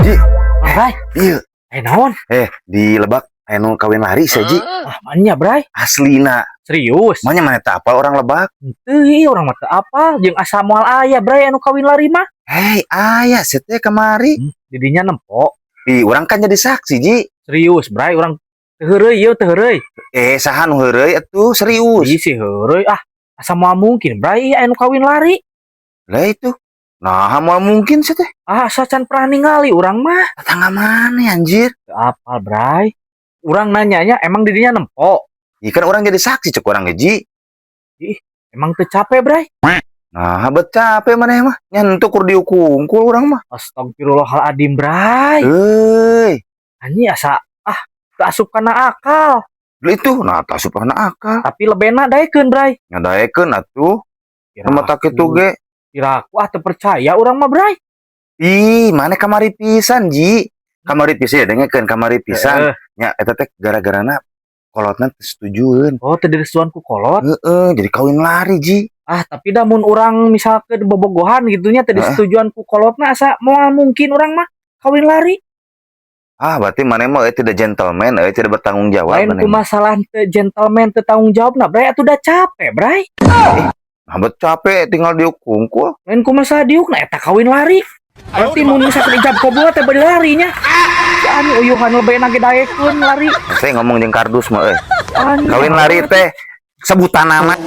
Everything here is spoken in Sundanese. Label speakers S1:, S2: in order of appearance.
S1: Ji,
S2: Bray,
S1: iya.
S2: Eh, naon?
S1: Eh, di Lebak anu kawin lari sih, Ji.
S2: Ah, manya, Bray?
S1: Aslina.
S2: Serius?
S1: Manya mana teu apal urang Lebak?
S2: Henteu, ih, urang mah teu apal jeung asa moal aya, Bray, anu kawin lari mah.
S1: Hei, aya sih teh kamari.
S2: Didinya nempo.
S1: Ih, urang kan jadi saksi, Ji.
S2: Serius, Bray, urang teu heureuy ieu, teu heureuy.
S1: Eh, saha nu heureuy atuh, serius.
S2: Ih, si heureuy ah. Asa moal mungkin, Bray, anu kawin lari.
S1: Lah itu. Nah, moal mungkin sih teh.
S2: Ah, asa can pernah ningali urang mah.
S1: Tetangga mana anjir?
S2: Teu apal, Bray. Urang nanyanya emang didinya nempo.
S1: Ih, kan urang jadi saksi cek urang ge, Ji.
S2: Ih, emang teu capek, Bray?
S1: Nah, bet capek maneh mah. Nyentuh kur diuk hungkul urang mah.
S2: Astagfirullahaladzim, Bray.
S1: Euy,
S2: Anjing asa ah teu asup kana akal.
S1: Lah itu, nah teu asup kana akal.
S2: Tapi lebena daekeun, Bray.
S1: Ngadaekeun atuh. Rumah tak kitu ge.
S2: Kira aku ah teu percaya urang mah, Bray.
S1: Ih, mana kamari pisan, Ji. Kamari pisan ya, dengekeun kamari pisan.
S2: Heeh.
S1: Nya eta teh gara-garana kolotna teu setujueun.
S2: Oh, teu direstuan ku kolot.
S1: Heeh, jadi kawin lari, Ji.
S2: Ah, tapi dah mun urang misalkan bobogohan gitunya teu disetujuan ku kolotna, asa moal mungkin urang mah kawin lari.
S1: Ah, berarti maneh mah tidak gentleman, tidak bertanggung jawab
S2: Lain
S1: maneh
S2: ku
S1: mah.
S2: Masalah teu gentleman, teu tanggung jawab nah, Bray, atuh udah capek, Bray.
S1: Nah, bet capek tinggal diuk hungkul.
S2: Lain ku masalah diuk nah eta kawin lari. Berarti mun misalkan ijab kabul teh bade larinya. Si anu uyuhan lebih ge daekeun lari.
S1: Saya ngomong jeung kardus mah euy.
S2: Anjing.
S1: Kawin lari teh sebutan nama.